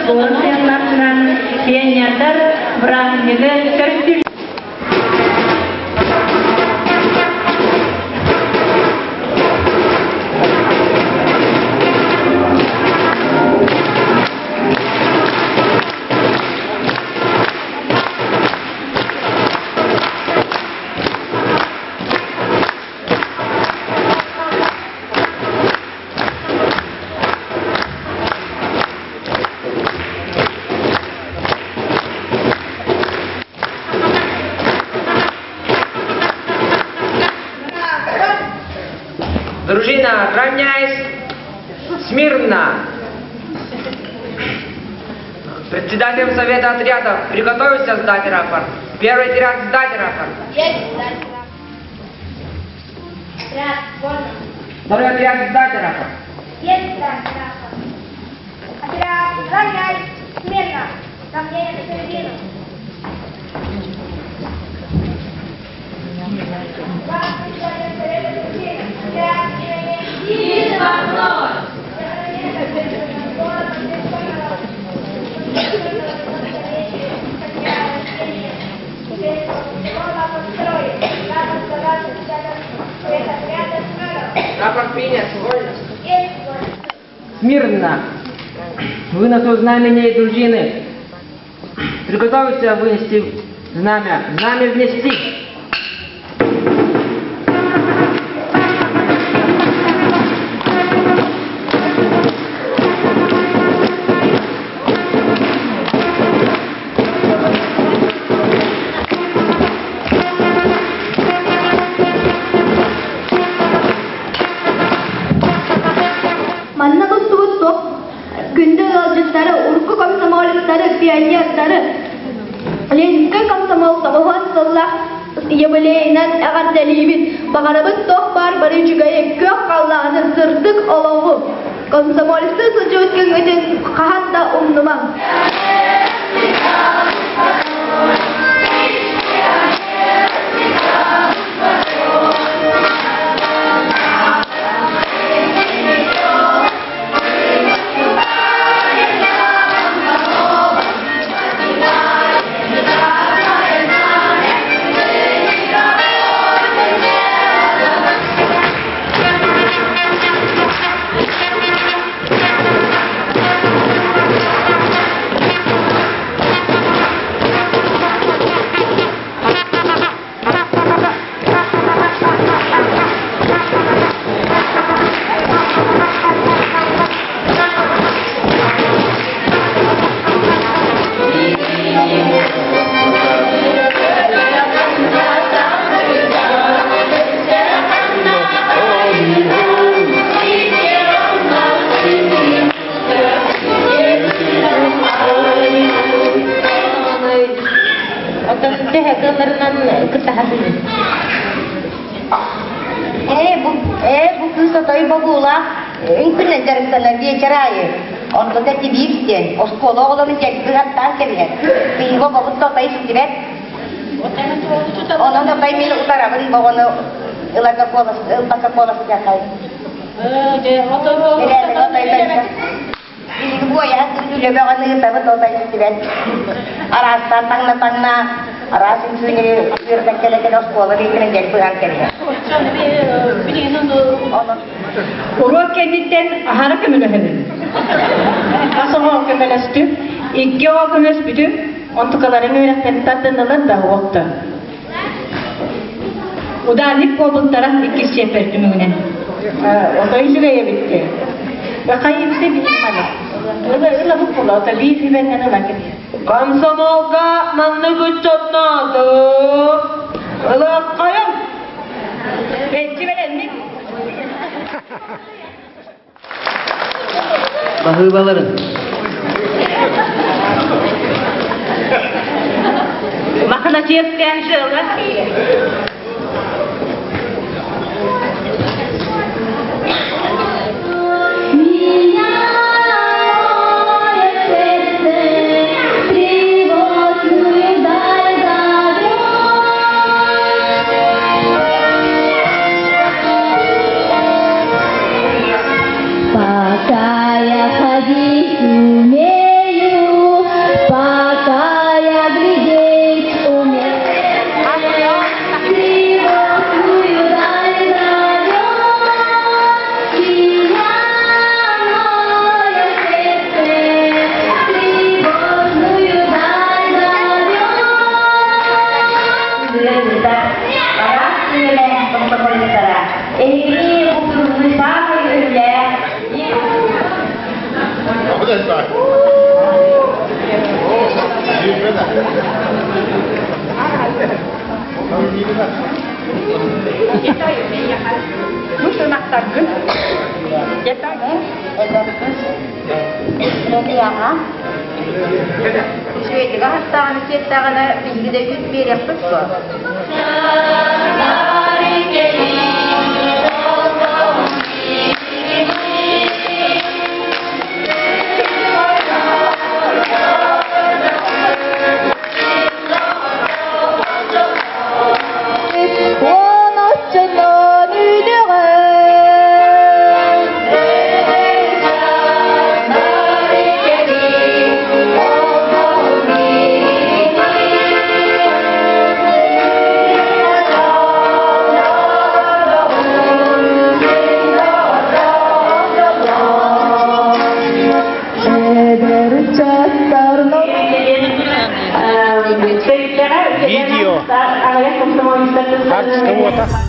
Куорат сыһыаннаахчынан пионердар бырааһынньыгы төрүттүүллэр. Дружина, равняйсь! Смирно! Председателем совета отряда приготовиться сдать рапорт. Первый отряд сдать рапорт. Есть сдать рапорт. Отряд, вольно. Второй отряд сдать рапорт. Есть сдать рапорт. Отряд, равняйсь! Смирно! Равнение на середину. Вас, председатель совета дружины. Отряд, Единый Рапорт принят. Вольно. Смирно. Выносу знамени дружины. Приготовиться вынести знамя. Знамя внести. Манна мустубут туох күндү ыалдьыттары, урукку комсомолецтары, пионердары, Ленинскэй комсомол 90 сыллаах юбилейынан эҕэрдэлиибит! Баҕарабыт туох баар бары үчүгэйи, күөх халлааны, сырдык олоҕу! Комсомолецтыы сылдьыбыт күҥҥүтүн хаһан да умнумаҥ! Оттон төһө кыалларынан кыттаһасыгын? Ээ, бу, ээ, бу кыыс отой бобуулаах үҥкүнэн дьарыктанар биэчэр аайы. Онтута тибиир диэн, оскуола оҕолорун дьарыгы аттаан кэбиһэр. Биһиги оҕобут да отой истибэт. Онон отой мин утарабын оҕону ыларга куолас, ылбакка куоластыахай. Ирээдин отой Биһиги буойаһа үлэ бөҕөнү ыытабыт, отой истибэт. Араастаан таҥна-таҥна, араас үҥкүүнү үөрэтэн кэлэ-кэлэ оскуола биитинэн дьэл быһан кэбиһэр. Уруок кэнниттэн аһара көмөлөһөбүн. Хас оҕо көмөлөстүм, икки оҕо көмөлөспүтүм, онтукаларын үөрэхтэрин тардыннылар да уопта. Ударник буолбуттара иккис чиэппэр түмүгүнэн. Отой үчүгэй эбитти. Хайыбсы билим Ылабыт була, ото биир хүбэннэн ыла кэбиһэр. Комсомолга маннык ыччатнаатым. Ылыаххайым. Бэччи бэлэммит. Баһыыбаларын. Махначевская Анжела. Пока я ходить умею. Саргын. Үчүгэйдик аһаттаҕына, сиэттэҕинэ, биһиги да үүт биэриэхпит дуо? Видео. Карточка уота.